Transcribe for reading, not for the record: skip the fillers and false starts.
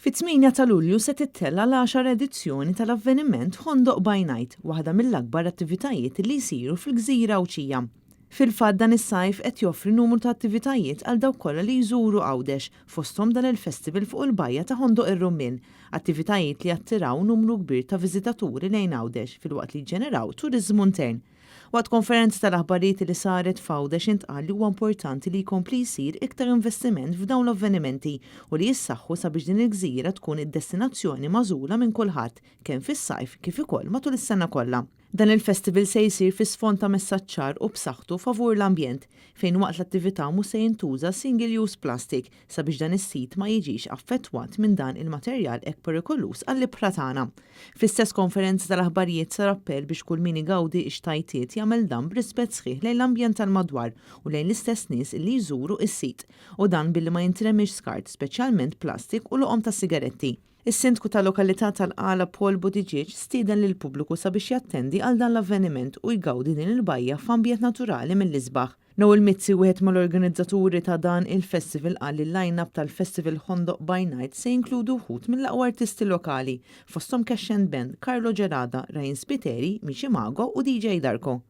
Fit-8 ta' Lulju se tittella' l-10 edizzjoni tal-avveniment Ħondoq by Night, waħda mill-akbar attivitajiet li jsiru fil-gżira Għawdxija. Fil-fatt, dan is-sajf qed joffri numru ta' attivitajiet għal dawk kollha li jżuru Għawdex, fosthom dan il-festival fuq il-bajja ta' Ħondoq ir-Rummien, attivitajiet li attiraw numru kbir ta' viżitaturi lejn Għawdex filwaqt li ġeneraw turiżmu intern. Waqt konferenza tal-aħbarijiet li saret f'Għawdex intqal li huwa importanti li jkompli jsir iktar investiment f'dawn l-avvenimenti u li jissaħħu sabiex din il-gżira tkun id-destinazzjoni magħżula minn kulħadd, kemm fis-sajf kif ukoll matul is-sena kollha. Dan il-festival se jsir fi sfond ta' messaġġ ċar u b'saħħtu favur l-ambjent, fejn waqt l-attività mhux se jintuża single-use plastic sabiex dan is-sit ma jiġix affettwat minn dan il-materjal hekk perikoluż għall-ibħra tagħna. Fl-istess konferenza tal-aħbarijiet sar appell biex kull min igawdi x-xtajtiet jagħmel dan b'rispett sħiħ lejn l-ambjent tal-madwar u lejn l-istess nies li jżuru is-sit, u dan billi ma jintremix skart, speċjalment plastik u loqom ta' sigaretti. Is-sindku tal-lokalità tal-Qala, Paul Buttigieg, stieden lil pubbliku sabiex jattendi għal dan l-avveniment u jgawdi din il-bajja f'ambjent naturali mill-isbaħ. Noel Mizzi, wieħed mal-organizzaturi ta' dan il-festival, qal li l-line-up tal-Festival Ħondoq by Night se jinkludu wħud mill-aqwa artisti lokali, fosthom Cash and Band, Carlo Gerada, Ryan Spiteri, Michi Mago u DJ Darko.